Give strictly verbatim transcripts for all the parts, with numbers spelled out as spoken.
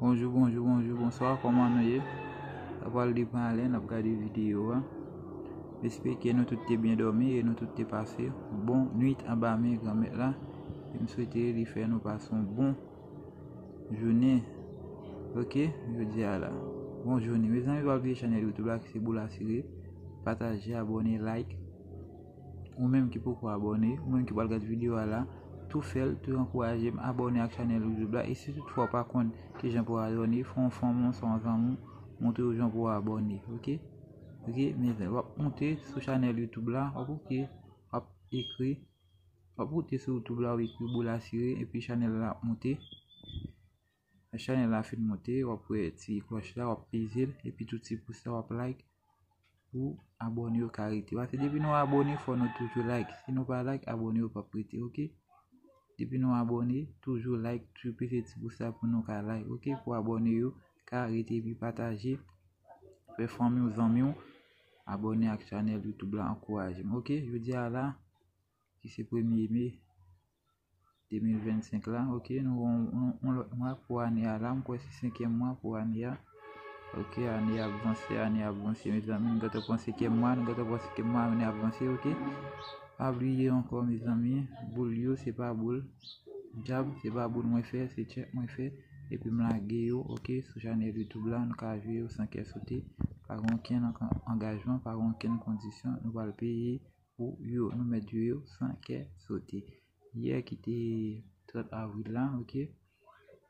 Bonjou, bonjou, bonjou, bonswa, kòman nou ye? Sa pral depan alè n ap gade videyo a. M espere ke nou tout te byen dòmi e nou tout te pase bon nwit anba men Granmèt la. E m swete li fè nou pase yon bon jounen. Ok, jodi a la. Bon jounen. Mezanmi, pa bliye chanèl YouTube la ki se Boul Asire. Pataje, abòne, like. Ou menm ki poko abòne, ou menm ki pral gade videyo a la, tou fè l, tou ankouraje m abòne ak chanèl YouTube la. E si toutfwa w pa konn kijan pou w abòne, fè yon fanmi w, swa yon zanmi w, montre yo jan pou w abòne, ok? Ok, mezanmi, w ap monte sou chanèl YouTube la, w ap ok, w ap ekri, w ap monte sou YouTube la, w ekri Boul Asire, epi chanèl la ap monte. Lè chanèl la fin monte, w ap wè ti klòch la, w ap peze l, epi tout ti pous la, w ap like pou abòne yo ka rete. Paske depi nou abòne, fò nou toujou like. Si nou pa like, abòne yo p ap rete, ok? Depi nou abòne, toujou like, toujou peze ti pous la pou nou ka like, ok? Pou abòne yo ka rete, epi pataje, fè fanmi w, zanmi w, abòne ak chanèl YouTube la, ankouraje m, ok? Jodi a la, ki se premye me de mil vennsenk la, ok, nou gen yon, yon, yon lòt mwa pou ane a la, m kwè se senkyèm mwa pou ane a. Ok, ane a ap vanse, ane a ap vanse, mezanmi, nou gentan pran senkyèm mwa, nou gentan pran senkyèm mwa, ane a ap vanse, ok. Pa bliye ankò, mezanmi, boul yo, se pa boul dyab, se pa boul mwen fè, se tchèk mwen fè, epi m lage yo, ok, sou chanèl YouTube la, nou ka jwe yo san kè sote, pa gen okenn an-, angajman, pa gen okenn kondisyon, nou pral peye pou yo, nou mèt jwe yo san kè sote. Yè ki te trant avril la, ok,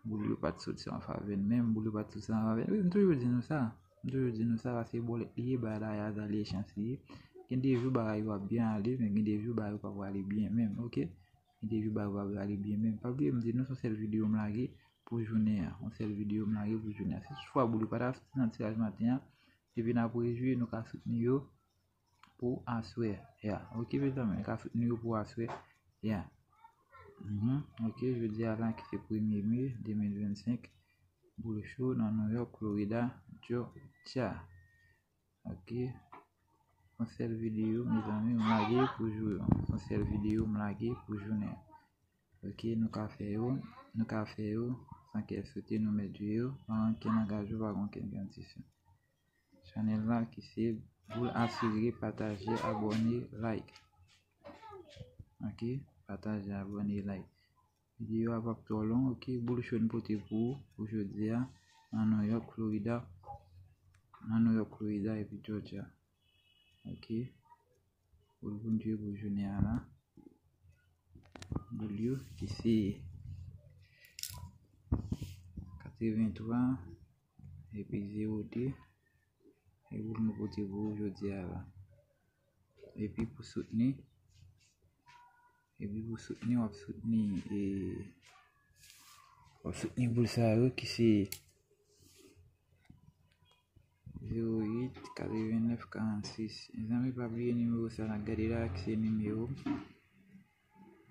boul yo pa t soti an favè n menm, boul yo pa t soti an favè n. Wi, m toujou di nou sa. M toujou di nou sa, paske bòlèt li ye, bagay la azalye, chans li ye. Gen de jou bagay yo ap byen ale, men gen de jou bagay yo pa prale byen menm, ok? Gen de jou bagay yo pa prale byen menm. Pa bliye, m di nou se yon sèl videyo m lage pou jounen an. Yon sèl videyo m lage pou jounen an. Si toutfwa boul yo pa ta soti nan tiraj maten an, epi n ap rejwi, nou ka soutni yo pou aswè. Ya, ok, mezanmi, nou ka soutni yo pou aswè. Ya. Mhm. Ok, jodi a la ki se premye me de mil vennsenk, boul cho nan New York, Florida, Georgia. Ok. Yon sèl videyo, mezanmi, m lage pou jou yo. Yon sèl videyo, m lage pou jounen. Ok, nou ka fè yo, nou ka fè yo san kè sote, nou mèt jwe yo, pa gen okenn angajman, pa gen okenn kondisyon. Chanèl la ki se Boul Asire, pataje, abòne, like. Ok, pataje, abòne, like. Videyo a p ap twò long, ok, boul cho n pote pou ou pou jodi a, nan New York, Florida, nan New York, Florida epi Georgia. Ok, boul pou n jwe pou jounen an la. Boul yo ki se katrevenntwa epi zewo de. E boul nou pote pou ou jodi a la. Epi pou soutni, epi pou soutni, w ap soutni, e, w ap soutni boul sa yo ki se zewo uit, katrevennèf, karannsis. Mezanmi, pa bliye nimewo sa n ap gade la, ki se nimewo m.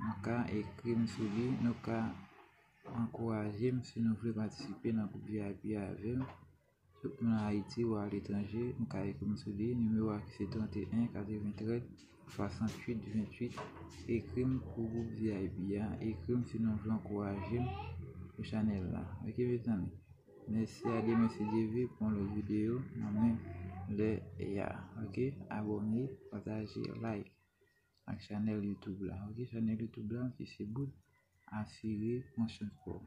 Nou ka ekri m sou li, nou ka ankouraje m si nou vle patisipe nan gwoup V I P avè m. Tout moun Ayiti ou aletranje, nou ka ekri m sou li. Nimewo a ki se trannteyen, katreventrèz, swasantuit, venntuit. Ekri m pou gwoup V I P a. Ekri m si nou vle ankouraje m pou chanèl la. Ok, mezanmi. Mèsi, a demen si Dye vle pou yon lòt videyo. Nan men lè ya. Ok, abòne, pataje, like ak chanèl YouTube la. Ok, chanèl YouTube la ki se Boul Asire, pran chans pa w.